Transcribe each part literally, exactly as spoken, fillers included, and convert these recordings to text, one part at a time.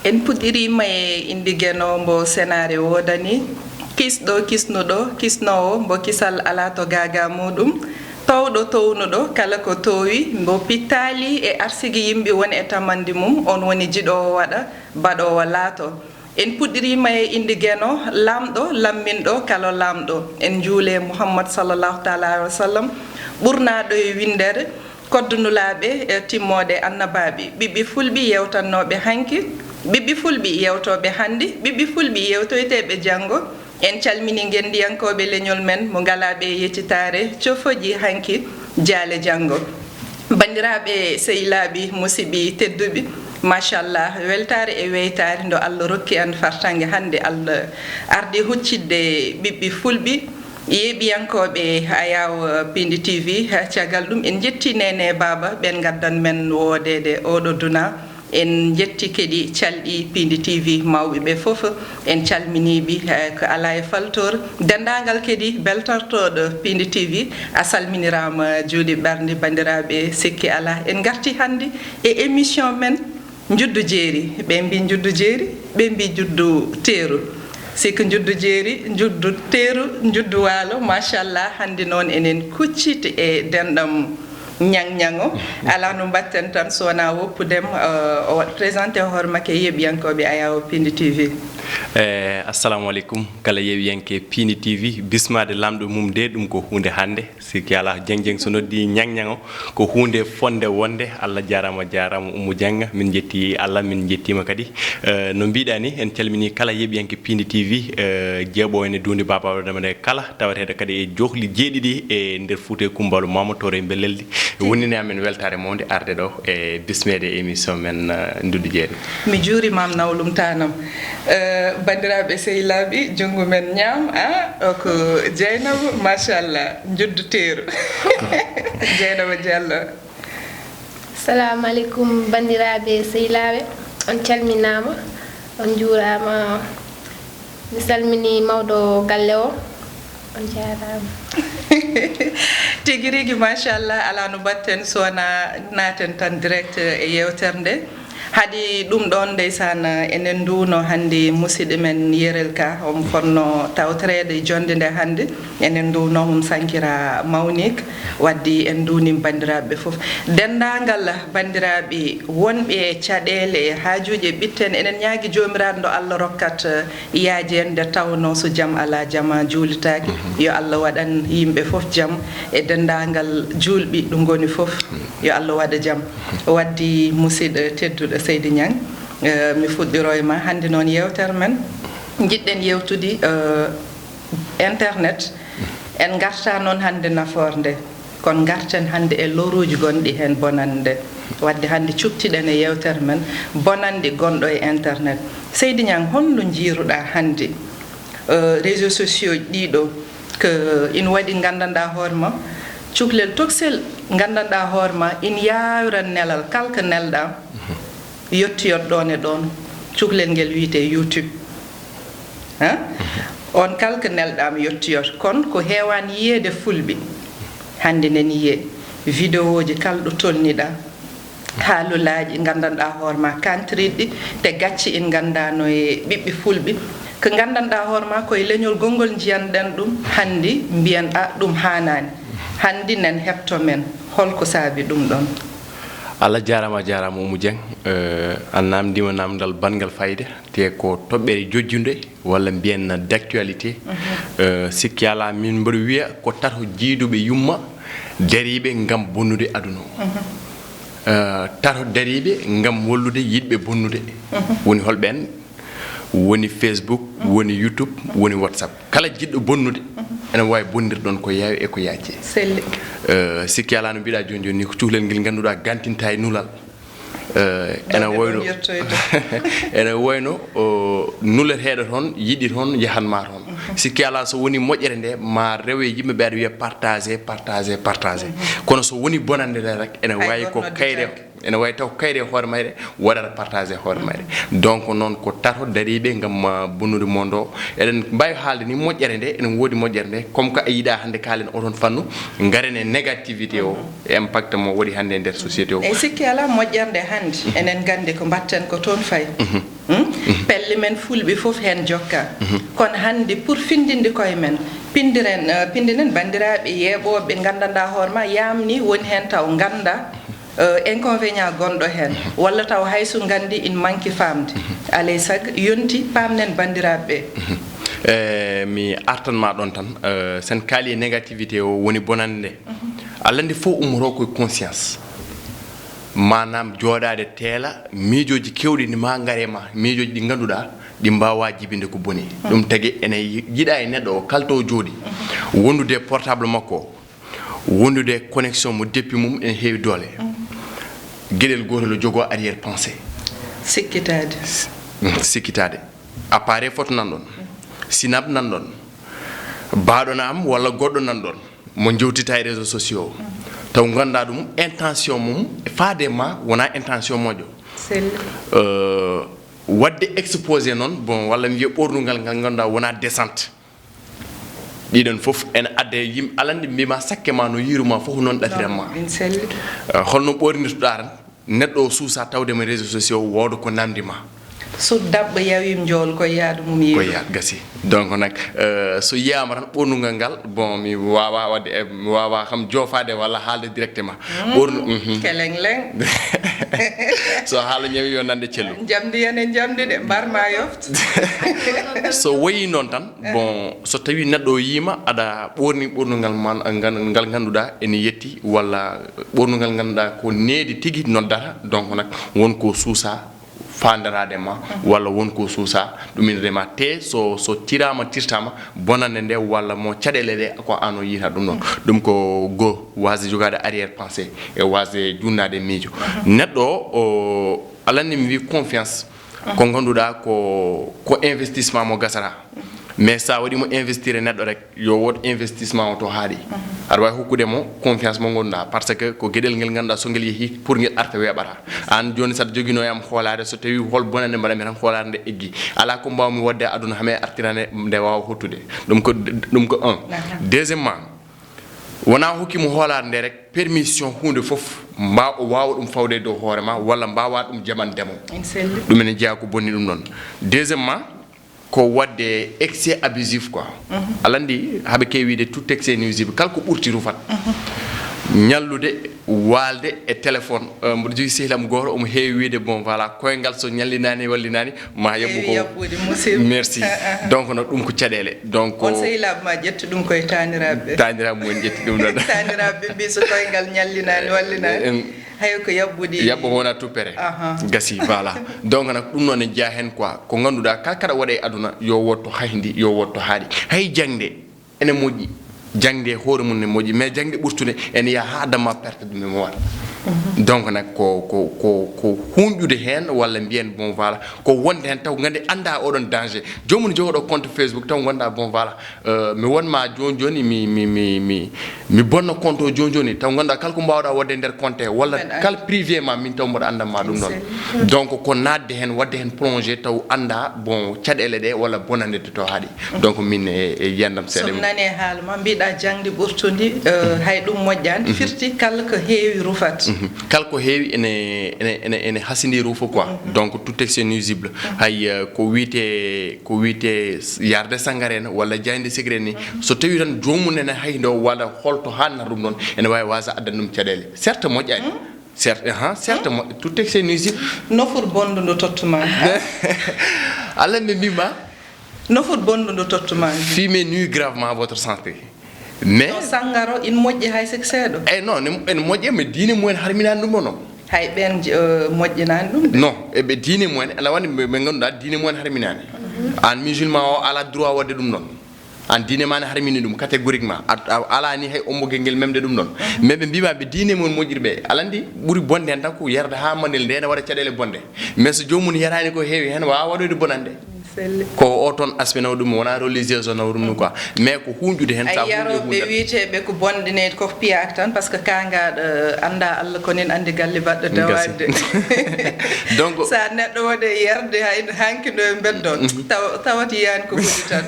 En puɗɗiriima e innde Geno mbo senaare woodani, kisɗo kisnuɗo, kisnoowo mbo kisal alaa to gaagaa muuɗum, toowɗo toownuɗo kala ko toowi, mbo pittaali e arsigi yimɓe won e tamande mum, oon woni jiɗoowo waɗa, baɗoowo laato. En puɗɗiriima e innde Geno, laamɗo, lamminɗo kala laamɗo. En njuule Muhammad sallallahu taala alayhi wa sallam, ɓurnaaɗo e winndere, koddu nulaaɓe e timmoode annabaaɓe. Ɓiɓɓe fulɓe yeewtannooɓe hanki, ɓiɓɓe fulɓe yeewtooɓe hannde, ɓiɓɓe fulɓe yeewtoyteeɓe janngo. En calmini ngenndiyankooɓe leñol men mo ngalaaɓe e yettitaare, cofoji hanki, jaale janngo. Banndiraaɓe sehilaaɓe, musiɓɓe tedduɓe, machallah, weltaare e weytaare ndo Allah rokki en fartaŋŋe hannde. Allah ardi huccitde ɓiɓɓe fulɓe, yeeɓiyankooɓe Ayaw Pindi T V. Caggal ɗum, en njetti Neene Baaba, ɓeen ngaddan men woodeede oɗo duna. En njetti kadi calɗi Pindi T V mawɓe ɓe fof. En calminiiɓe, eh, ko alaa e faltoor. Denndaangal kadi beltortooɗo Pindi T V, a salminiraama juuɗe ɓernde banndiraaɓe, sikki alaa. En ngarti hannde e émission men Njuddu Jeeri. Ɓe mbii njuddu jeeri, ɓe mbii njuddu teeru. Sikki njuddu jeeri, njuddu teeru, njuddu waalo, machallah, hannde noon enen kucciti e denɗam Ñaŋ-ñaŋo. Alaa no mbaɗten tan so wonaa woppudem, eh, o waɗa présenté hoore makko e yeeɓiyankooɓe Ayaw Pindi T V. Eh, assalamu aleykum, kala yeeɓiyanke Pindi T V, bismaade laamɗo mum de, ɗum ko huunde hannde. Sikki alaa, Jeŋ Jeŋ so noddi Ñaŋ-ñaŋo, ko huunde fotnde wonde. Allah jaaraama, jaaraama Ummu Jeŋ, min njetti Allah, min njettiima kadi. Eh, no mbiɗa ni, en calmini kala yeeɓiyanke Pindi T V, eh, jeeɓo ene duundi Baaba Adama nde kala, tawateeɗo kadi e johli jeeɗiɗi e nder Fuuta e Kummbaalo Maama Tooro e Mbelleldi. Wonini amen weltaare mawnde arde ɗo e bismeede e émission men, eh, Njuddu Jeeri. Mi juurimaam nawlum taanam. Eh, banndiraaɓe sehilaaɓe, junngo men ñaam, ah, o ko Jeynaba, machallah, njuddu teeru. Jeynaba Diallo. Salamu aleykum, banndiraaɓe sehilaaɓe, on calminaama, on njuuraama. Mi salmini mawɗo galle o, on jaaraama. Tigi rigi, machallah, alaa no mbaɗten so wonaa naaten tan direct e yeewtere nde. Hade ɗum ɗoon, ndeysaan, enen nduuno hannde musidɗo men Yerel Ka, omo fotnoo tawtoreede jonnde nde hannde. Enen nduuno mum sankira mawnik, waddi en nduunim banndiraaɓe fof. Denndaangal banndiraaɓe wonɓe e caɗeele e haajuuji e ɓitten, enen ñaagi Joomiraaɗo nde Allah rokkat, eh, yaajeede, nde tawnoo so jam alaa, jama juulitaaki. Mhm. Yo Allah waɗan yimɓe fof jam e denndaangal juulɓe ɗo ngoni fof. Mhm. Yo Allah waɗa jam. Mhm. Waddi musidɗo tedduɗo Seydi Ñaŋ, eh, mi fuɗɗiroo e ma. Hannde noon yeewtere men, njiɗɗen yeewtude, eh, internet. En ngartaa noon hannde nafoore nde, kono ngarten hannde e loruuji gonɗi heen, bonannde. Wadde hannde cuktiɗen e yeewtere men bonannde gonɗo e internet. Seydi Ñaŋ, holno njiiruɗaa hannde, eh, réseaux sociaux ɗiɗo, ko ina waɗi nganndanɗaa hoore ma, cuklel toksel nganndanɗaa hoore ma, ina yaawira nelal kala ko nelɗaa, yottoyot ɗoon e ɗoon, cuklel ngel wiyetee YouTube. Hein? On kala ko nelɗaa ma yottoyot, kono ko heewaani yiyeede fulɓe. Hannde nani yiyee vidéoji kala ɗo tolniɗaa, haalulaaji nganndanɗaa hoore ma kantriɗi, te gacce en nganndaano e ɓiɓɓe fulɓe. Ko nganndanɗaa hoore ma ko e leñol gonngol njiyanɗen ɗum, hannde mbiyen, "A, ɗum haanaani." Hannde nen heɓto men, holko saabi ɗum ɗoon? Allah jaaraama, a jaaraama Oumou Dieng. Eh, a naamndiima naamndal banngal fayida, te ko toɓɓere jojjunde, walla mbiyen d'actualité. Mhm. Eh, sikki alaa, min mboɗo wiya ko tato jiiduɓe yumma dariiɓe ngam bonnude aduna o. Mhm. Eh, tato dariiɓe ngam wallude yiɗɓe bonnude. Mhm. Woni holɓeen? Woni Facebook, mhm, woni YouTube, mhm, woni WhatsApp. Kala jiɗɗo bonnude, mhm, ene waawi bonnir ɗoon ko yaawi e ko yaajji. Selli. Eh, sikki alaa, no mbiɗa jooni jooni ni, ko cukalel ngel ngannduɗaa gantinta e nulal. Eh, ene wayno, ene wayno, o, nuleteeɗo toon, yiɗi toon, yahan ma toon. Mhm. Sikki alaa, so woni moƴƴere nde, ma rewe yimɓe ɓe aɗa wiya partagé, partagé, partagé. Kono so woni bonande nde rek, ene wayi ko kayre, ene wayi taw kayre e hoore mayre waɗata partagé e hoore mayre. Donc noon ko tato dariiɓe ngam, ah, bonnude monde o. Eɗen mbaawi haalde ni moƴƴere nde, ene woodi moƴƴere nde, comme que a yiɗa hannde kaalen oɗon fannu, ngaren e négativité o, e impact mo waɗi hannde e nder société o. Eyi, sikki alaa, moƴƴere nde hannde, enen nganndi ko mbatten ko toon fayi. Hmm? Pelle men fulɓe fof heen jokka. Kono hannde pour findinde koye men, pindiren, eh, pindinen banndiraaɓe yeeɓooɓe ɓe nganndanɗaa hoore ma, yaam ni woni heen taw ngannda, eh, inconvénient gonɗo heen, walla taw hay so nganndi ina manki faamde. Alay saago, yonti paamnen banndiraaɓe ɓe. Eh, mi artan ma ɗoon tan, eh, sen kaali e négativité o woni bonande nde. Aɗa anndi fof ummoto koye conscience. Maanaam jooɗaade teela, miijooji keewɗi ne ma ngare ma, miijooji ɗi ngannduɗaa ɗi mbaawaa jibinde ko boni. Ɗum tagi ene yiɗa e neɗɗo o kala to jooɗi, wondude e portable makko o, wondude e connexion mo deppi mum ene heewi doole. Geɗel gootel o jogoo arrière pensée. Sikkitaade. Mm, sikkitaade. Appareil photo nan ɗoon. Sinap nan ɗoon. Baaɗo na am walla goɗɗo nan ɗoon. Mo jewtita e réseaux sociaux o. Taw nganndaa ɗum intention mum faade ma wonaa intention moƴƴo. Selli. Euh, waɗde exposé noon, bon, walla mi wiya ɓoornungal ngal ngannduɗaa wonaa descente. Ɗiɗon fof ene adda e yimɓe, aɗa anndi mbima sakke ma no yiiru ma fof noon ɗatiran ma. Min selli. Euh, holno ɓoornirtoɗaa tan? Neɗɗo o suusa tawde mo réseaux sociaux, wooda ko namdi ma. So daɓɓo yawi njool ko yaadu mum yeeru. Ko yaadu gasi. Donc nag, euh, so yiyaama tan ɓoornungal ngal, bon, mi waawaa waɗde, eh, mi waawaa kam joofaade walla haalde directement. Mm, ɓoornu, mhm. Keleng leng. So haala ñawi yo nande cellu. Njamdi ene njamdi de, mbar ma yofta. So woyi noon tan, bon, so tawi neɗɗo o yiima aɗa ɓoorni ɓoornungal ma ngal, ngal ngannduɗaa ene yetti, walla ɓoornungal ngannduɗaa ko needi tigi noddata, donc nag won ko suusa faandaraade ma, walla won ko suusa ɗum ene rema. Te so, so tiraama, tirtaama, bonande nde walla mo caɗeele ɗe ko aan o yiyata ɗum ɗoon. Ɗum ko go waasde jogaade arrière pensée e waasde junnaade miijo. Neɗɗo o, o, aɗa anndi mi wiyi confiance, ko ngannduɗaa ko, ko investissement mo gasata. Mais so a waɗi mo investir e neɗɗo rek, yo wood investissement o to haaɗi. Aɗa waawi hokkude mo confiance mo ngannduɗaa, parce que ko geɗel ngel ngannduɗaa so ngel yehii pour ngel arta weeɓata. Aan jooni so aɗa joginoo e am hoolaare, so tawi hol bonande mbaɗanmi tan hoolaare nde eggi. Alaa ko mbaawmi waɗde e aduna hame artirane nde waawa hottude. Ɗum ko, ɗum ko un. Deuxièmement, wonaa hokki mo hoolaare nde rek, permission huunde fof, mba-, o waawa ɗum fawde e dow hoore ma, walla mbaawaa ɗum jaɓande mo. Ene selli. Ɗum ene jeyaa ko bonni ɗum ɗoon. Deuxièmement, ko waɗde excès abusif quoi. Aɗa anndi, haɓe keewi wiide tout excès nuisible, kala ko ɓurti rufat. Ñallude, waalde e téléphone. Euh, mboɗo jogii sehil am gooto, omo heewi wiide, bon, voilà, koyngal so ñallinaani, wallinaani, ma yaɓɓu ko. Heewi yaɓɓude, musidɗo. Merci. Donc, no ɗum ko caɗeele. Donc, on sehilaaɓe ma ƴetti ɗum koye taaniraaɓe ɓe. Taaniraaɓe mum en ƴetti ɗum ɗon. Taaniraaɓe ɓe mbi so koyngal ñallinaani, wallinaani. En, hay ko yaɓɓude. Yaɓɓo wona tuppere. Aha. Gasi, voilà. Donc, nag, ɗum noon ne jeyaa heen quoi. Ko ngannduɗaa, kala kaɗa waɗa e aduna, yo wood to haydi, yo wood to haaɗi. Hay jaŋde ene moƴƴi. Jaŋde e hoore mum ne moƴƴi, mais jaŋde ɓurtunde ene yaha haa addan ma perte de mémoire. Donc, nag, ko, ko, ko, ko huunƴude heen, walla mbiyen, bon, voilà, ko wonde heen taw nganndi annda oɗon danger. Joomum ne jogoo ɗo compte Facebook taw ngannduɗaa, bon, voilà, euh, mi won ma jooni jooni, mi, mi, mi, mi, mi bonna compte o jooni jooni, taw ngannduɗaa kala ko mbaawɗaa waɗde e nder compte he, walla kala privé ma, min taw mboɗo anndan ma ɗum ɗon. Donc, ko naatde heen, waɗde heen plongé, taw annda, bon, caɗeele ɗe, walla bonande de to haaɗi. Donc, min e, e yiyannde am seeɗa. So mi nanii e haala ma, mbiɗa jaŋde ɓurtundi, euh, hay ɗum moƴƴaani, firti kala ko heewi rufat. Mhm. Kala ko heewi ene, ene, ene, ene hasindii rufa quoi. Donc, tout excès nuisible. Hay, euh, ko wiyetee, ko wiyetee s-, yarde sangara en walla jaayde sigaret ni. So tawii tan joomum ene hay ndo waɗa holto haannata ɗum ɗon, ene waawi waasa addan ɗum caɗeele. Certes moƴƴaani. Certes, ahan, certes mo-, tout excès nuisible. Nofuru bonndu ndu tottu ma. Allah, mi mbiima. Nofuru bonndu ndu tottu ma. Fumer nuit gravement à votre santé. Mais non, sangara o ina moƴƴi hay sik seeɗa. Eh, non, ne, ene moƴƴi, mais diine mum en harminaani ɗum o noon. Hay ɓeen, eh, moƴƴinaani ɗum de. Non, e ɓe diine mum en, ala woni ɓe, ɓe ngannduɗaa diine mum en harminaani. Aan musulman o alaa droit waɗde ɗum noon. Aan diine ma ne harmini ɗum catégoriquement. A, a alaa ni hay ombogel ngel memde ɗum ɗon. Mais ɓe mbiima ɓe diine mum en moƴƴiri ɓe. Alaa anndi ɓuri bonde heen tan ko yarde haa manel nde ene waɗa caɗeele bonde. Mais so joomum yaraani ko heewi heen, waawa waɗoyde bonande. Ko o toon aspect naw ɗum, wonaa religieuse o naw ɗum quoi. Mais ko huunƴude heen, ay, ka huunƴe yarooɓe huunde. Wiyeteeɓe ko bonɗe neydi, ko piyaaka tan, parce que kaangaaɗo anndaa Allah, ko nen anndi galle baɗɗo dawaade. Donc, so a neɗɗo waɗe yarde, hay hanki no e mbeddoon, taw-, tawat yiyaani ko ɓuri tan.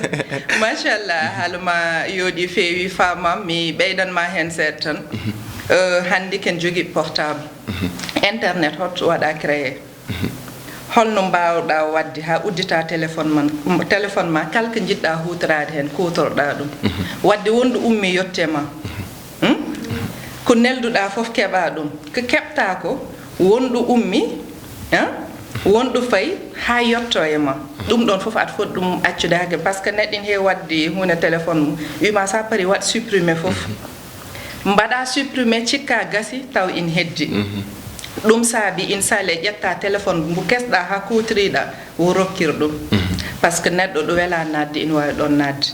Machallah, haala ma yooɗi, feewi, faamaama, mi ɓeydan ma heen seeɗa tan. Euh, hannde ken jogii portable. Internet hoto waɗa créé. Holno mbaawɗaa waɗde haa udditaa téléphone man, téléphone ma, kala ko njiɗɗaa huutoraade heen, kuutorɗaa ɗum? Waɗde wonɗo ummi yotte ma. Hmm? Ko nelduɗaa fof keɓaa ɗum. Ko keɓtaa ko, wonɗo ummi, ah, wonɗo fayi haa yotto e ma. Ɗum ɗoon fof aɗa foti ɗum accude hakke, parce que neɗɗo ina heewi waɗde huunde téléphone mum, wii ma so a parii waɗ supprimer fof. Mbaɗa supprimer, cikka gasi, taw ina heddi. Ɗum saabi ina sale ƴetta téléphone mbo kesɗa haa kuutoriɗa, wo rokkir ɗum. Parce que neɗɗo ɗo wela naatde, ina waawi ɗoon naatde.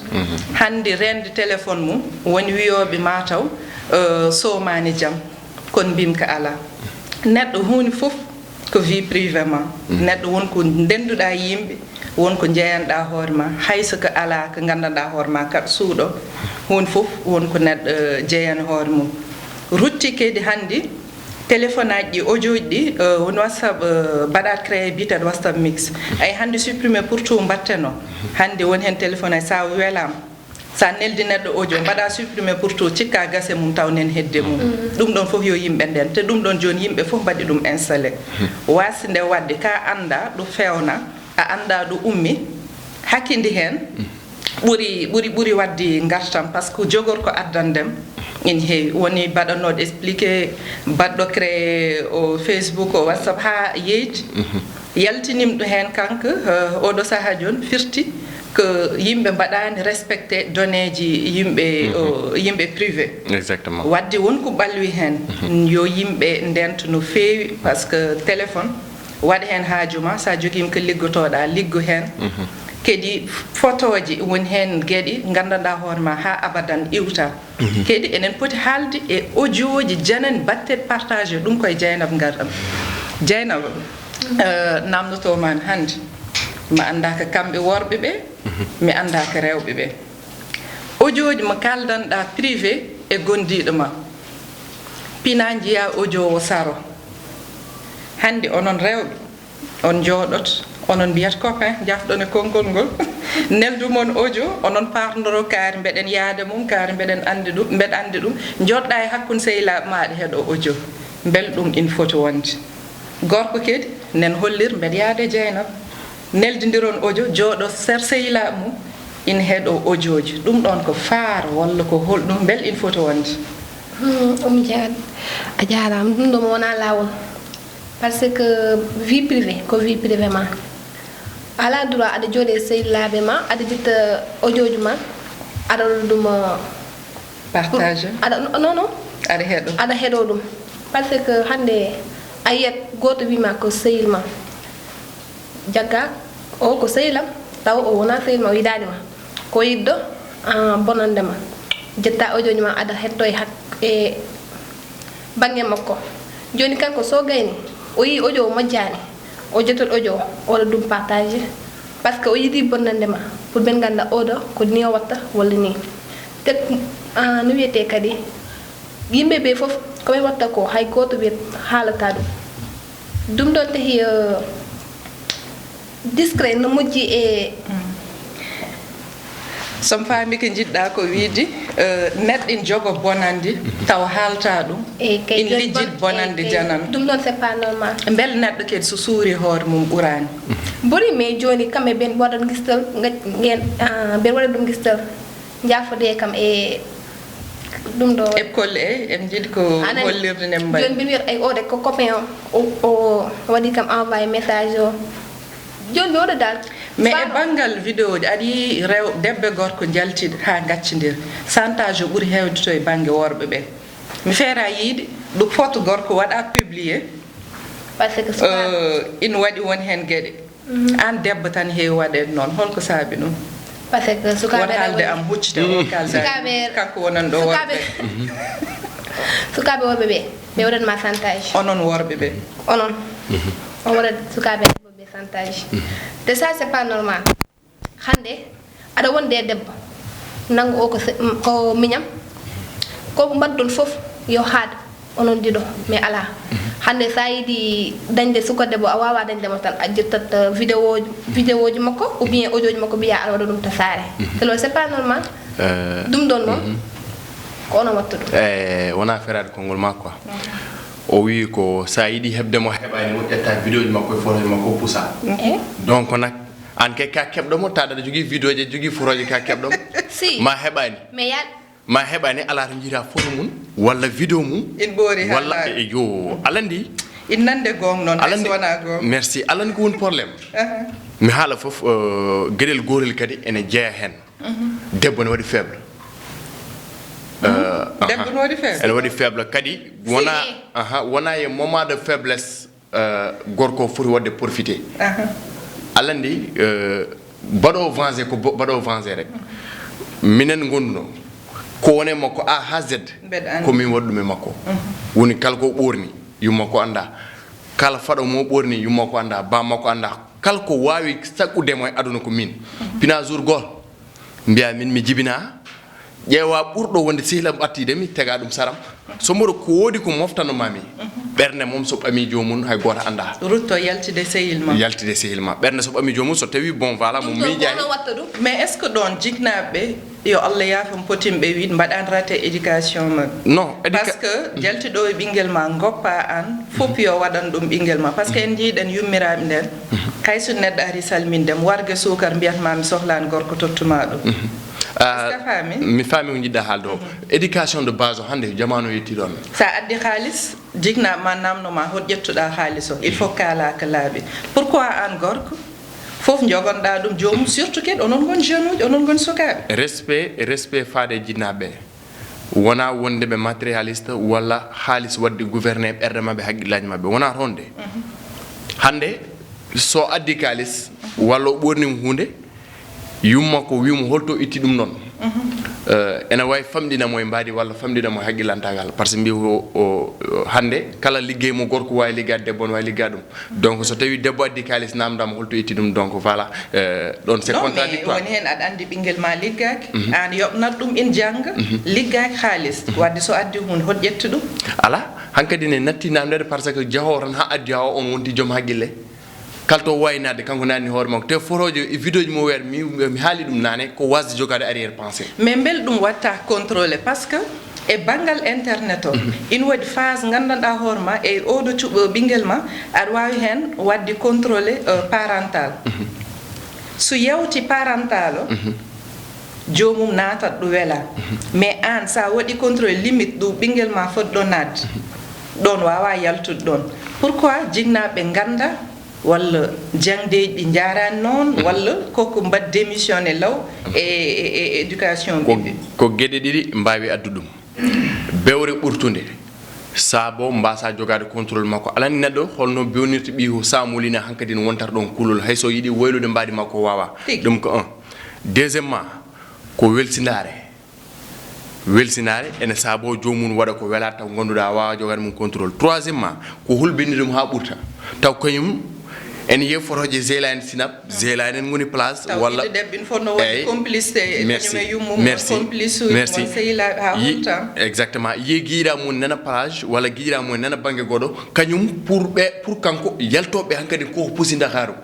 Hannde reende téléphone mum, woni wiyooɓe ma taw, euh, soomani jam, kono mbimi ko alaa. Neɗɗo huunde fof ko vie privée ma. Neɗɗo won ko ndennduɗaa yimɓe, won ko njeyanɗaa hoore ma, hay so ko alaa ko nganndanɗaa hoore ma, kaɗa suuɗo, huunde fof won ko neɗɗo, eh, jeyani hoore mum. Rutti kadi hannde, téléphone aji ɗi, audio ji ɗi, eh, won WhatsApp, eh, mbaɗa créé biyetee WhatsApp mix. Ay hannde supprimer pour tout mbatteno. Hannde won heen téléphone aji, so a welaama, so a neldi neɗɗo audio, mbaɗa supprimer pour tout, cikka gase mum taw nen hedde mum. Ɗum ɗoon fof yo yimɓe nden, te ɗum ɗoon jooni yimɓe fof mbaɗi ɗum installé. Waasde nde waɗde, ka annda ɗo fewna, a annda ɗo ummi, hakkindi heen ɓuri, ɓuri, ɓuri waɗde ngartam, parce que jogor ko addandem ina heewi. Woni mbaɗanooɗo expliqué, baɗɗo créé o Facebook, o WhatsApp, haa yeeyti. Yaltinimɗo heen kanko, eh, oɗo sahaa jooni firti ko yimɓe mbaɗaani respecté données ji yimɓe, o, yimɓe privé. Exactement. Waɗde won ko ɓalwi heen. Yo yimɓe ndento no feewi, parce que téléphone, waɗ heen haaju ma, so a jogiima ko liggotoɗa, liggo heen. Kadi fotooji, won heen geɗe nganndanɗaa hoore ma haa abadan iwta. Kadi enen poti haalde e audio ji janani batte partagé, ɗum koye Dieynaba ngarɗam. Dieynaba, eh, namndoto ma hannde. Mi annda ko kamɓe worɓe ɓe, mi annda ko rewɓe ɓe. Audio ji mo kaldanɗa privé e gondiiɗo ma. Pina njiya audio o saro. Hannde onon rewɓe, on njooɗot, onon mbiyat copain, njafɗon e konngol ngol. Neldu mon audio, onon paarndoro kaari mbeɗen yaade mum, kaari mbeɗen anndi ɗum, mbeɗa anndi ɗum. Njooɗɗa e hakkunde sehilaaɓe ma aɗa heɗo audio. Mbel ɗum ina foti wonde? Gorko kadi, nen hollir mbeɗa yaade Dieynaba. Neldindiron audio, jooɗo ser sehilaaɓe mum, ina heɗo audio ji. Ɗum ɗoon ko faar walla ko holɗum? Mbel ina foti wonde? Hmm, Oumou Diagne, a jaaraama. Ɗum ɗo mo wonaa laawol. Parce que vie privée ko vie privée ma. Alaa droit aɗa jooɗi e sehilaaɓe ma, aɗa jitta audio ji ma, aɗa waɗa ɗum, uh, partage. Aɗa, non, non. Aɗa heɗo. Aɗa heɗo ɗum. Parce que hannde a yiyat gooto wii ma ko sehil ma. Jagga o ko sehil am, taw o wonaa sehil ma, o yiɗaani ma. Ko yiɗɗo, ah, bonande ma. Jetta audio ji ma, aɗa hetto e hak-, e bannge makko. Jooni kanko so gayni, o yii audio o moƴƴaani, o jettot audio o, o waɗa ɗum partagé. Parce que o yiɗi bonande ma, pour ɓen ngannda oɗo ko ni o watta walla ni. Te, ah, no wiyetee kadi, yimɓe ɓe fof ko ɓe watta ko, hay gooto wiyat haalata ɗum. Ɗum ɗon tahi, eh, discret no moƴƴi e. So mi faami ko njiɗɗa ko wiide, eh, neɗɗo ina jogo bonandi, taw haalta ɗum. Eey, kay, ina jooni lijjit bon-, bonandi eey, kay, janan. Ɗum ɗon, c'est pas normal. Mbel neɗɗo kadi so suuri hoore mum ɓuraani? Ɓuri, mais jooni kamɓe ɓen waɗat ngistal, nga-, ngen, ah, ɓen waɗat ɗum ngistal. Njaafodee kam e ɗum ɗo. École e, en njiɗi ko hollirde nde mbaɗi. Jooni mbiɗo wiyata ay o de ko copain o, o, o waɗi kam envoyé message o. Jooni mi waɗa dal. Mais e banngal vidéo ji, aɗa yi'i rew-, debbo e gorko njaltiiɗo haa ngaccondir. Chantage o ɓuri heewde to e bannge worɓe ɓe. Mi feera yiide ɗo photo gorko waɗa publié. Parce que sukaaɓe, euh, ina waɗi won heen geɗe. Mhm. Aan debbo tan heewi waɗeede noon. Holko saabi ɗum? Parce que sukaaɓe. Won haalde rewɓe am huccita, mhm, o kalda. Sukaaɓe, kanko wonani ɗo sukaaɓe worɓe. Mhm. Sukaaɓe worɓe ɓe, ɓe waɗat ma chantage. Onon worɓe ɓe. Onon. Mhm. On waɗat sukaaɓe rewɓe ɓe chantage. Mhm. Te ça, c'est pas normal. Hannde aɗa wondi e debbo, nanngu o ko se- mm, ko miñam, ko mbaɗdon fof yo haad onon ɗiɗo, mais alaa. Hannde so a yiɗi dañde suka debbo, a waawaa dañde mo tan, a ƴettat, eh, vidéo, vidéoji makko ou bien audioji makko, mbiyaa aɗa waɗa ɗum to saare. C'est lo- c'est pas normal. Euh, Ɗum ɗon noon ko onon watta ɗum. e wona feraade konngol ma quoi. O wi ko sa yiɗi heɓde mo heɓani mo, ƴetta vidéoji makko e photoji makko pusa. Eh? Donc nak an kay ka keɓɗo mo, taɗa aɗa jogii vidéoji, aɗa jogii photoji, ka keɓɗo mo. Si. Ma heɓani. Mais yaad Ma heɓani, ala to jiita photo mum walla vidéo mum. In ɓoori Walla haalaade. E yo alandi. In nande gong noon hay Alandi. So wona gong. Merci. Alandi ko woni problème. Mi haala fof, euh, geɗel gotel kadi ene jeeya hen. Debbo ne waɗi faible. Euh, aha. Debbo ne waɗi faible. Ene waɗi faible kadi wona, Si. Aha, wona e moment de faiblesse, euh, gorko foti waɗde profité. Aha. Alandi, euh, baɗo vengé ko bo- baɗo vengé rek. Minen gonduno ko wone makko A ha Z. Mbeɗa anndi. Ko min waɗi ɗum e makko. Woni kala ko ɓorni yumma ko anda. Kala faɗo mo ɓorni yumma ko anda, ba makko anda. Kala ko wawi saqude mo e aduna ko min. Pina jour goto mbiya min mi jibina. Ƴeewa ɓurɗo wonde sehil am ɓattiide mi tega ɗum saram. So mboɗo ko woodi ko moftanoma mi. Ɓernde mom so ɓami jomum hay goto anda. Rutto yaltide sehil ma. Yaltide sehil ma. Ɓernde so ɓami jomum so tawi bon voilà mo Ɗum ɗon ko miijaani. Onon watta ɗum. Mais est-ce que ɗon jiknaɓe yo Allah yaafam potin ɓe wiide mbaɗan raté éducation maɓɓe? Non, éduca- Parce que jaltiɗo e ɓinguel ma goppa an fof yo waɗan ɗum ɓinguel ma parce que en jiiɗen yummiraɓe nden. Hay so neɗɗo ari salminde mo wargue suukar mbiyatma mi sohlani gorko tottuma ɗum. Ah, Est-ce que a faami? Mi faami ko jiɗɗa haalde o. Éducation de base o hannde jamanu o yetti ɗon. Sa addi haalis jiknaɓe ma namno ma hol ƴettuɗa haalis o il faut kala ko laaɓi. Pourquoi an gorko fof jogonɗa ɗum jomum surtout kadi onon gon jeune uji onon gon sukaɓe? Respect, respect faade e jinnaɓe. Wona wonde ɓe matérialiste walla haalis wadde gouverner ɓerɗe maɓɓe haqqillaji maɓɓe wona toon de. Hannde so addi kaalis walla o ɓornima hunde yumma ko wimo holto itti ɗum ɗon. Euh, ene wawi famɗina mo e mbaadi walla famɗina mo e haqqillantagal par ce que mbi o, o, o hannde kala liggey mo gorko wawi liggade debbo ne wawi liggade ɗum. Donc so tawi debbo addi kaalis namdama holto itti ɗum donc voilà. Euh, ɗon c'est Non mais contradictoire. Woni hen aɗa andi ɓinguel ma liggaki an yoɓnat ɗum in jangga. Liggaki haalis wadde so addi hunde hol ƴetti ɗum? Ala hankadi ne natti namdede par ce que jahowo tan ha addi ha on wonti joom haqqille. Kala to wawi nadde kanko nanni hoore makko te photoji e vidéoji mo weer mi mi haali ɗum nane ko wasde jogade arrière pensée. Mais bel ɗum watta contrôlé par ce que e banngal internet o ina waɗi phase nganndanɗaa hoore ma e oɗo cuɓo ɓinngel ma aɗa waawi heen waɗde contrôlé euh, parental. So yawti parental o joomum naatat ɗo wela. Mais aan so a waɗi contrôlé limite ɗo ɓinngel ma foti ɗo naatde ɗoon waawaa yaltude ɗoon. Pourquoi jinnaaɓe ɓe ngannda walla jaŋdeeji ɗi njaaraani noon walla koko mbaɗ démissionné law e e- e éducation ko, ɓiɓɓe? Ko geɗe ɗiɗi mbaawi addu ɗum. Bewre ɓurtunde saabo mbaasa jogaade contrôle makko alani neɗɗo holno bewnirta ɓiyu samulina hankadi no wontata ɗon kulol hay so yiɗi waylude mbaadi makko wawa. Tigi. Ɗum ko un. Deuxièmement ko welsindaare. Welsinaare ene saabo joomum waɗa ko wela taw ngannduɗaa a waawaa jogaade mum contrôle. Troisièmement ko hulɓinii ɗum haa ɓurta taw kañum ene yiya fotooje zela en sinap zela en en ngoni place Taw walla ɓiɗɗo debbo ina fotnoo waɗde Eyi. Complicité e Merci. kañum e yummum Merci. Complice uji Merci. Mon sehilaaɓe haa Yi- hulta. Exactement yiye giɗa mum nana plage walla giɗa mum nana banggue goɗo kañum pour ɓe pour kanko yaltoɓe hankadi koko pusi Ndakaaru.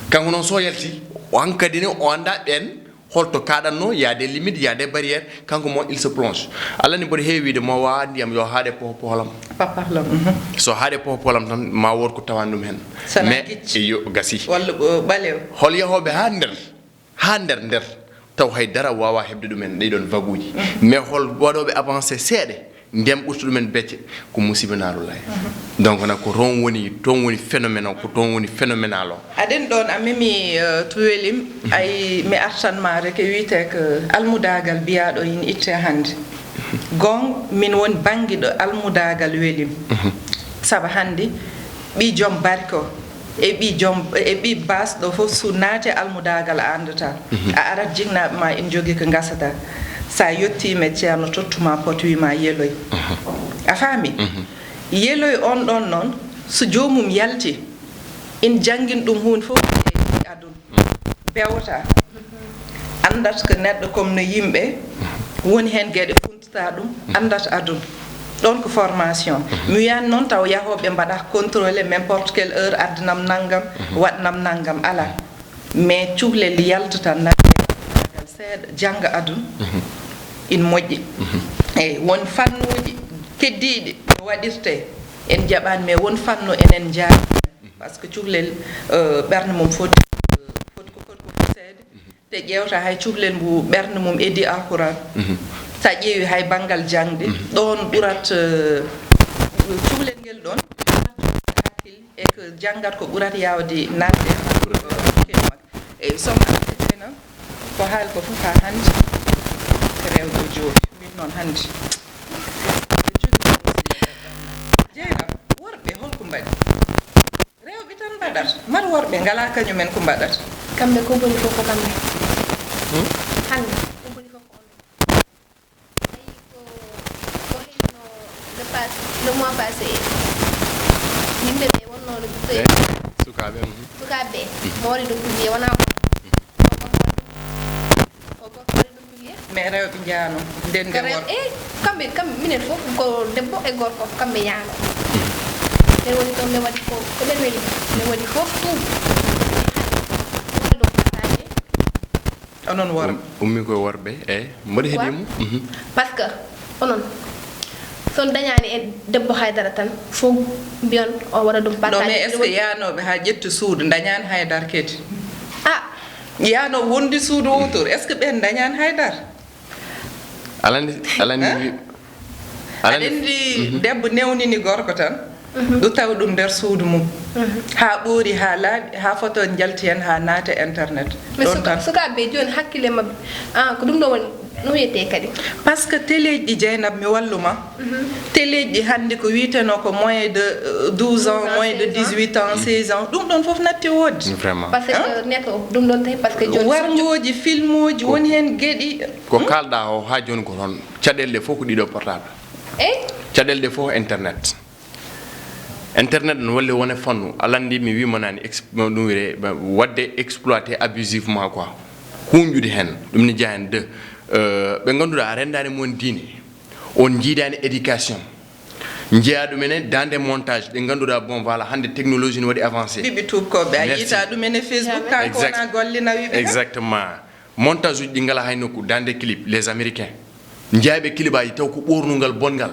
Kanko noon so yalti o hankadi ne o anda ɓen holto kaɗanno y a des limites y a des barrières. Kanko mo il se plonge. Allah ni mboɗo heewi wiide mo wawa ndiyam yo haaɗe poho poholam. Paparlam mhm. So haaɗe poho poholam tan ma wood ko tawan ɗum hen. Sana Mais gicci. Yo gasi. Walla ɓo- ɓalew. Hol yahooɓe haa nder haa nder nder taw hay dara wawa heɓde ɗumen ɗiɗon vaguuji. Mais hol waɗooɓe avancé seeɗe ndiyam ɓurta ɗumen becce ko musiba naarullahi. Donc nak ko toon woni toon woni phénomène o ko toon woni phénoménal o. Aɗen ɗoon a memi euh, to welim ay mi artan ma rek e wiyte ko almudaagal biyaɗo ina itte hannde. Gong min woni banngiɗo almudaagal welim. Sabu hannde ɓi joom barke o e ɓi joom e ɓi basɗo fof so naati almudaagal a anndata. A arat jinnaaɓe ma ina jogii ko ngasata. So a yettiima e ceerno tottuma pot wima yeloy. A faami? Yeloy on ɗon noon so joomum yalti ina janngina ɗum huunde fof e aduna. Pewta, anndat ko neɗɗo comme no yimɓe, woni heen geɗe funtata ɗum, anndat aduna. Ɗoon ko formation. Mi wiyan noon taw yahooɓe mbaɗa contrôlé n'importe quelle heure, addanam nanngam, waɗnam nanngam, alaa. Mais cukalel yaltata nannde seeɗa, jannga aduna, ina moƴƴi. Eeyi, won fannuuji keddiiɗi no waɗirtee, en njaɓaani, mais won fannu enen njaadi. Parce que cukalel, euh, ɓernde mum foti, foti ko, foti ko fuseede. Te ƴeewta hay cukalel ngu ɓernde mum edi Alquran. Sa ƴeewi hay banngal jaŋde, ɗoon ɓurat, euh, cukalel ngel ɗoon, hakkil e ko janngat ko ɓurat yaawde naatde e makko. E so mbaɗa Dieynaba, ko haali ko fof haa hannde ko rewɓe jooɗi. Min noon hannde. Dieynaba, worɓe holko mbaɗi? Rewɓe tan mbaɗata. Mar worɓe ngalaa kañumen ko mbaɗata? Kamɓe ko boni fof ko kamɓe. Hmm? Hannde ko boni fof ko onon. Ayi ko, ko heyno le pas-, le mois passé, yimɓe ɓe wonnooɓe Eh, sukaaɓe, mhm. Sukaaɓe ɓe, mo waɗi ɗum publié, wonaa ko. Ko gorko waɗi ɗum. Ko gorko waɗi ɗum publié. Mais rewɓe njaano, nden Ko nden rew-, worɓe. Eh, kamɓe, kamɓe, minen fof, ko debbo e gorko, kamɓe njaano. Ɓen woni toon, ɓe waɗi ko, ko ɓen weli. Ɓe waɗi fof, tout. Waɗi ɗum partagé. Onon worɓe. Um-, ummi koye worɓe, eyi. Mboɗo heɗii mo. Mhm. Parce que onon, so on dañaani e debbo haydara tan, fof mbiyon o waɗa ɗum Non, partagé. Mais est-ce que yaanooɓe haa ƴetti suudu, dañaani haydara kadi? Ah. Yaanooɓe wondi suudu autour, est-ce que ɓeen dañaani haydara? Aɗa anndi, aɗa anndi Hein? wi-, aɗa Aɗa anndi anndi Mhm. debbo newnini gorko tan, Mhm. ɗo tawa ɗum nder suudu mum. Mhm. Haa ɓoori, haa laaɓi, haa foto njalti heen, haa naata internet. Mais Ɗoon suka-, tan. Sukaaɓe jooni hakkille maɓɓe, ah, ko ɗum ɗo woni, no wiyetee kadi? Parce que teleeji ɗi, Dieynaba, mi wallu ma. Mhm. Teleeji ɗi hannde ko wiyetenoo ko moins de, euh, douze ans, Douze ans, moins de seize ans. Dix-huit ans, Mhm. seize ans. Ɗum ɗoon fof natti woodde. Vraiment. Parce que Hein? Net o, ɗum ɗoon tawi, parce que jooni Warngooji, filmuuji, Ko woni heen geɗi. Ko Hmm? kaalɗaa o haa jooni ko toon. Caɗeele ɗe fof ko ɗiɗo portable. Eh? Caɗeele ɗe fof internet. Internet no walli wone fannu. Aɗa anndi mi wiima naane ex-, no ɗum wiyetee, ba, waɗde exploité abusivement quoi. Huunƴude heen. Ɗum ne jeyaa heen de, euh, ɓe ngannduɗaa a renndaani mon diine. On njiidaani éducation. Njeyaa ɗum enen dans des montages ɗe ngannduɗaa, bon, voilà, hannde technologie no waɗi avancé. Ɓiɓɓe tuubakooɓe, a Merci. Yiita ɗum enen Facebook, Jamais. kanko Exact. Wona golle nawi ɓe. Exactement. Montage uji ɗi ngalaa hay nokku, dans des clips, les Américains. Njeyaa ɓe clip aji taw ko ɓoornungal bonngal.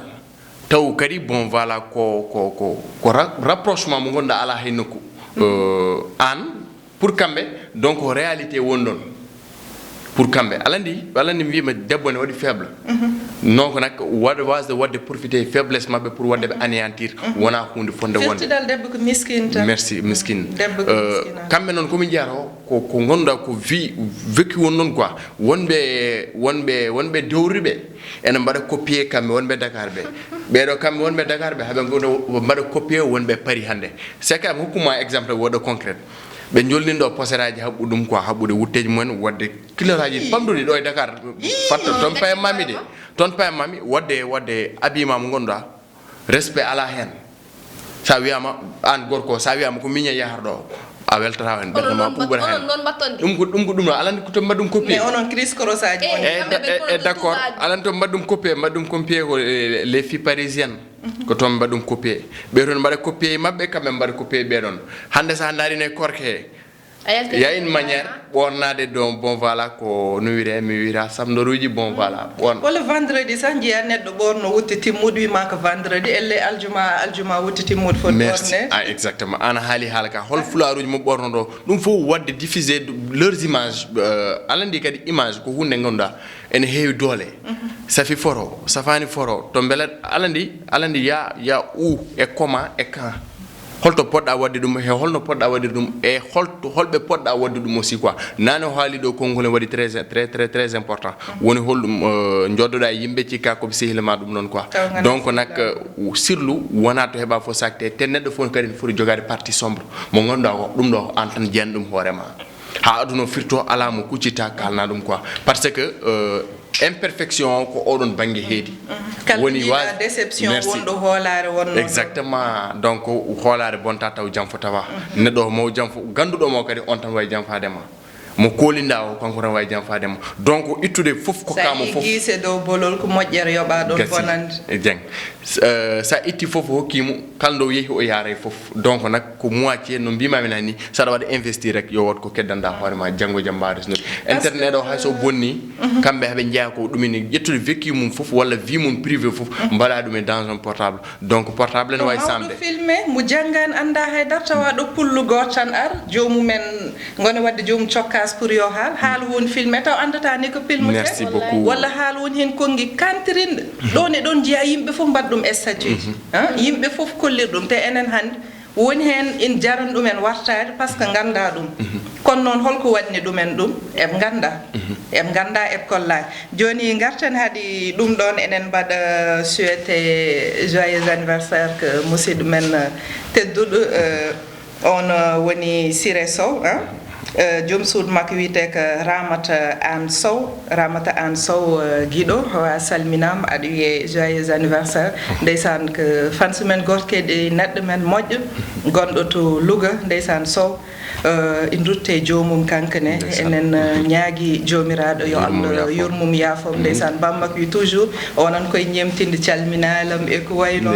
Taw kadi, bon, voilà, ko, ko, ko, ko ra-, rapprochement mo ngannduɗaa alaa hay nokku. Euh, aan, pour kamɓe, donc, réalité won ɗoon. Pour kamɓe. Aɗa anndi, aɗa anndi mi wiima debbo ne waɗi faible. Mhm. Non ko nak waɗ-, waasde waɗde profité faiblesse maɓɓe pour waɗde ɓe anéantir. Mhm. Wonaa huunde fotnde wonde. Firtidal debbo ko miskin tan. Merci, miskin. Debbo ko Euh, miskin. Kamɓe noon ko min njiyata o, ko, ko ngannduɗaa ko vie, vécu won noon quoi. Wonɓe, wonɓe, wonɓe dowriɓe ene mbaɗa copier kamɓe wonɓe Dakar ɓe. Ɓeeɗo kamɓe wonɓe Dakar ɓe, haɓe ngoo mbaɗa copier wonɓe Paris hannde. C'est que mi hokku ma exemple woɗɗo concret. Ɓe njolnin ɗo poseraaji haɓɓu ɗum quoi, haɓɓude wutteeji mumen, waɗde kiloraaji Ii. pamɗuɗi ɗo e Dakar. Ii. Fatta toon payam mami de. Toon payam mami, waɗde, waɗde habillement mo ngannduɗaa, respect alaa heen. Sa wiyaama, aan gorko, sa wiyaama ko miñe yahar ɗo, a weltataa heen, ɓernde ma ɓuuɓata heen. Onon noon mbaɗ-, onon noon mbaɗton ɗi. Ɗum ko, ɗum ko ɗum ɗo, aɗa anndi ko to mbaɗ ɗum copier. Mais onon criss croissaji Eh, woni. Eh, Kamɓe ɓe eh, kono eh, d'accord. Aɗa anndi to mbaɗ ɗum copier, mbaɗ ɗum copier ko, eh, les filles parisiennes. Mhm. Ko toon mbaɗ ɗum copier. Ɓe toon mbaɗa copier maɓɓe, kamɓe mbaɗa copier ɓe ɗoon. Hannde sa ndaari ne korke he, A yalti il y a une manière, ɓoornaade ɗo, bon, voilà, ko no wiyetee, mi wiyata samndoruuji, bon, voilà, ɓoorn- Walla vendredi sax, njiyaa neɗɗo ɓoorno wutte timmuɗo, wiima ko vendredi, elle aljuma, aljuma wutte timmuɗo foti Merci. Ɓoorneede. Ah, exactement. Aan a haali haala ka. Hol fulaaruuji mo ɓoorno ɗo? Ɗum fof waɗde diffuser de leurs images, euh, aɗa anndi kadi image ko huunde nde ngannduɗaa ene heewi doole. Mhm. Safi foto, safaani foto, to mbele aɗa anndi, aɗa anndi ya, ya où et comment et quand. Holto poɗɗa waɗde ɗum, he holno poɗɗa waɗde ɗum, e holto, holɓe poɗɗa waɗde ɗum aussi quoi. Naane o haali ɗo konngol ne waɗi très, très, très, très important. Woni holɗum, euh, njoddoɗa e yimɓe cikka ko ɓe sehil ma ɗum noon quoi. Taw nganndaa Donc sehil nak, ma. Euh, sirlu wona to heɓa fof sakte, te neɗɗo fof kadi ne foti jogaade partie sombre. Mo ngannduɗaa ko ɗum ɗo an tan jeyan ɗum hoore ma. Ha aduna o firto, alaa mo kuccita kalna ɗum quoi. Parce que, euh, imperfection o ko oɗon bannge heedi. Mhm. Kala Woni jiiɗa waas-, déception Merci. Wonɗo hoolaare wonno ɗo. Exactement. Donc, hoolaare bonta taw janfo tawa. Mhm. Neɗɗo o mo janfo, gannduɗo mo kadi on tan wawi janfaade ma. Mo koolinɗaa o, kanko tan waawi janfaade mo. Donc, ittude fof ko sa kamo fof. Giise dow bolol ko moƴƴere yoɓa ɗon. Gasi. Bonande. Jeng. S- eh, sa itti fof hokki mo, kala ɗo yehi o yaaray fof. Donc nak ko moitié no mbimami nani, saɗa waɗa investir rek yo wot ko keddanɗa hoore ma janngo jam mbawa resnude. Internet o hay so bonni, kamɓe haɓe jeeya ko ɗumini ƴettude vécu mum fof walla vie mum privé fof, mbaɗa ɗum e dans un portable. Donc portable ne wawi samde. Filmé mo janngan annda haydara tawa ɗo pullu goto tan ar jomumen. Ngone wadde joomum cokkas pour yo haal, haal woni filmé taw anndata ni ko filmete. Merci beaucoup. Walla haal woni heen konngi kantirinɗo. Ɗon e ɗon njiya yimɓe fof mbaɗa ɗum statut ji. Yimɓe fof kollir ɗum te enen hannde woni heen ina jarani ɗumen wartaade par ce que ngannda ɗum. Kono noon holko waɗni ɗumen ɗum? Eɓe ngannda. Eɓe ngannda, eɓe kollaani. Jooni ngarten hadi ɗum ɗoon, enen mbaɗa souhaité joyeux anniversaire que musidɗo men tedduɗo. On woni Siré Sow, joom suudu makko wiyetee ko Ramata Aan Sow. Ramata Aan Sow, giɗo, a salminaama, aɗa wiyee joyeux anniversaire. Ndeysaan, ko fans men gooto kadi, neɗɗo men moƴƴo, gonɗo to Louga, ndeysaan Sow. Ina rutte joomum kanko ne. Enen ñaagi Joomiraaɗo yo Allah yurmum yaafom. Ndeysaan, bammakko wi toujours onon koye ñemtinde calminaalam e ko wayno.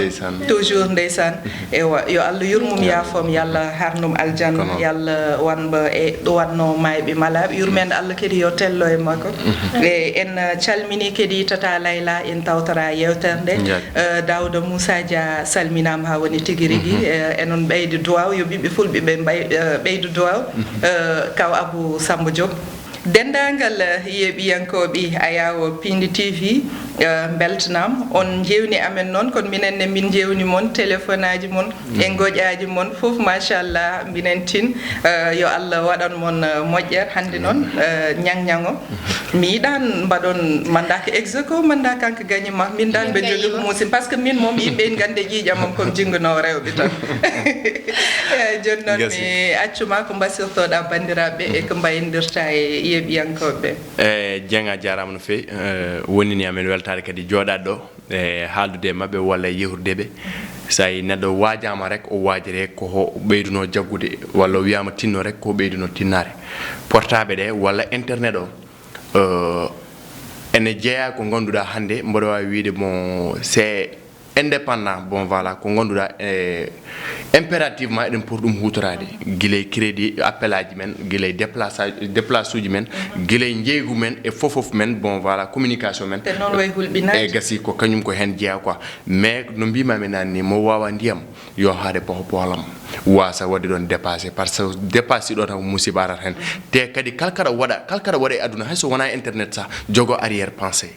Toujours ndeysaan. Ewa, yo Allah yurmum yaafom, yo Allah harnum aljanna, yo Allah wanmo e ɗo wanno mayɓe malaaɓe. Yurmeende Allah kadi yo tello e makko. E en calmini kadi Tata Layla, en tawtora yewtere nde. Daouda Moussa Dia salminaama haa woni tigi rigi. Enon ɓeyde duwaw, yo ɓiɓɓe fulɓe ɓe mbay- ɓeydu duwaw. Kaw Abou Samba Diop. Denndaangal yeeɓiyankooɓe Ayawo Pindi T V, mbeltanaam. On njeewni amen noon, kono minen ne min njeewni mon, téléphone aji mon e ngoƴaaji mon fof, machallah, minen tin. Yo Allah waɗan mon moƴƴere. Hannde noon, ñaŋ-ñaŋo, mi yiɗaan mbaɗon mandat ko ex aequo, mandat kanko gañi ma, min daan mbe jogii ko musin, par ce que min moom yimɓe en nganndi ƴiiƴam am comme jinngunoowo rewɓe tan. Jooni noon mi accuma ko mbasirtoɗa banndiraaɓe e ko mbayindirta e yeeɓiyankooɓe. E Dieng, a jaaraama no feewi. Wonini amen weltaare kadi jooɗaade ɗo e haaldude e maɓɓe walla e yehrude ɓe. So tawi neɗɗo waajaama rek, o waajere ko ho ɓeyduno jaggude, walla o wiyaama tinno rek ko ɓeyduno tinnaare. Portable ɗe walla internet o, ene jeeya ko ngannduɗaa hannde mboɗo waawi wiide mo c'est indépendant. Bon, voilà, ko ngannduɗaa e impérativement eɗen poti ɗum huutoraade, gila e crédit appel aji men, gila e déplace, déplace uji men, gila e njeeygu men e fof fof men. Bon, voilà, communication men. Te noon way hulɓinaade. E gasi ko kañum ko heen jeeya quoi. Mais no mbimami nani ni, mo wawa ndiyam yo haade poho poolam, wasa wadde ɗon dépassé, par ce que dépassé ɗo tan ko musiba arata heen. Te kadi kala kaɗa waɗa, kala kaɗa waɗa e aduna, hay so wona internet sa jogo arrière pensée.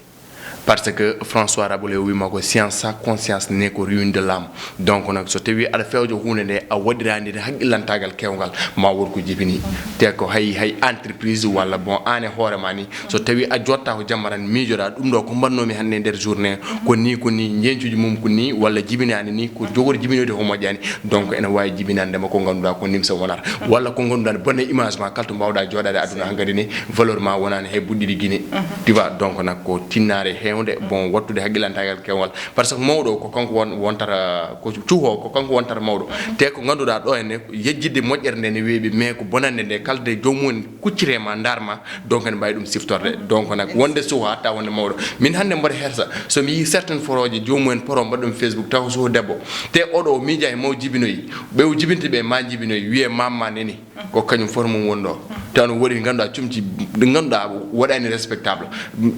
Par ce que François Rabelais o wima ko science sans conscience n'est que ruine de l'âme. Donc nak so tawi aɗa fewjo hunde nde, a waɗirani nde haqqillantagal kewgal, ma wor ko jibini. Te ko hay, hay entreprise walla bon an e hoore ma ni, so tawi a jotta ko jamma tan miijoɗa ɗum ɗo ko mbannomi hannde e nder journée, ko ni, ko ni, njencuji mum ko ni, walla jibinani ni, ko jogori jibinoyde ko moƴƴani. Donc ene wawi jibinande ma ko ngannduɗa ko nimsa wonata, walla ko ngannduɗa ne bonna image ma kala to mbawɗa joɗade aduna hankadi ni, valeur ma wonani hay buɗɗiɗi Guinée. Tu vois, donc nak ko tinnare hewnde, bon, wattude haqqillantagal kewgal, par ce que mawɗo ko kanko won- wontata, ko cuho ko kanko wontata mawɗo. Te ko ngannduɗa ɗo henne yejjidde moƴƴere nde ne weeɓi, mais ko bonande nde kala de joomum en kuccire ma, ndarma. Donc ene mbawi ɗum siftorde. Donc nak wonde suha hatta wonde mawɗo. Min hannde mboɗo hersa, so mi yii certaines foroje joomum en poro mbaɗa ɗum Facebook taw ko suho debbo, te oɗo o miija e maw jibinoyi, ɓe o jibinta ɓe ma jibinoyi, wiye mamma neni, ko kañum fof mum woni ɗo. Taw no woɗi ngannduɗa cumci ɗi ngannduɗa waɗani respectable.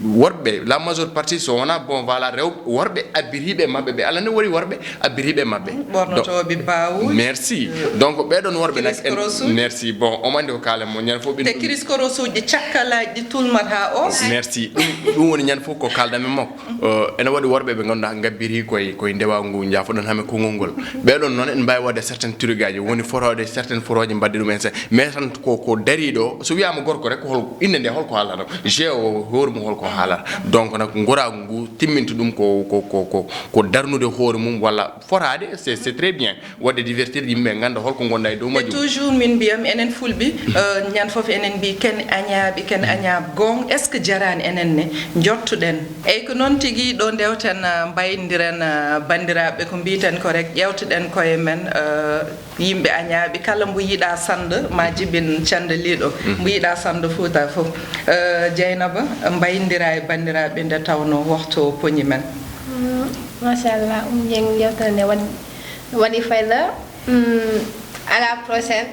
Worɓe la majeure partie so wona bon, voilà, rew- worɓe abbiriɓe maɓɓe ɓe, Allah ne woni worɓe abbiriɓe maɓɓe. Ɓornotooɓe bawuji. Merci. Donc ɓeɗon worɓe nak en- merci. Bon, omo andi ko kaalen mo ñande fof ɓe- te kiris korosuji cakkalaji ɗi tulmat ha os. Merci. Ɗum ɗum woni ñande fof ko kaldanmi makko. Ene waɗi worɓe ɓe ngannduɗa ngabbiri koye koye ndewa ngu jaafoɗon hame konngol ngol. Ɓeɗon noon ene mbawi waɗde certaine trugaji, woni fotode certaine fotoji mbadde ɗum en se mais tan ko ko dariɗo, so wiyama gorko rek ko hol inde nde holko haalata? G o hoore mum holko haalata? Donc nak Diaspora ngu timminta ɗum ko, ko, ko, ko, ko darnude hoore mum walla fotaade, c'est, c'est très bien. Waɗde divertir yimɓe ɓe ngannda holko ngonɗa e dow Te majjum. Toujours min mbiyam enen fulɓe, euh, ñande fof enen mbi ken añaaɓe, ken añaaɓe. Goonga, est-ce que jaraani enen ne njottuɗen? Eyyi, ko noon tigi, ɗo ndewten, euh, mbayndiren, euh, banndiraaɓe, ko mbiyten ko rek, ƴeewtoɗen koye men, euh, yimɓe añaaɓe, kala mbo yiɗa sannde ma jibin candeliiɗo, mbo yiɗa sannde Fuuta fof. Euh, Dieynaba, mbayndira e banndiraaɓe nde tawnoo waktu o poñi men. Mm, machallah, Oumou Dieng, yewtere nde waɗi, waɗi fayda. Mm, à la prochaine.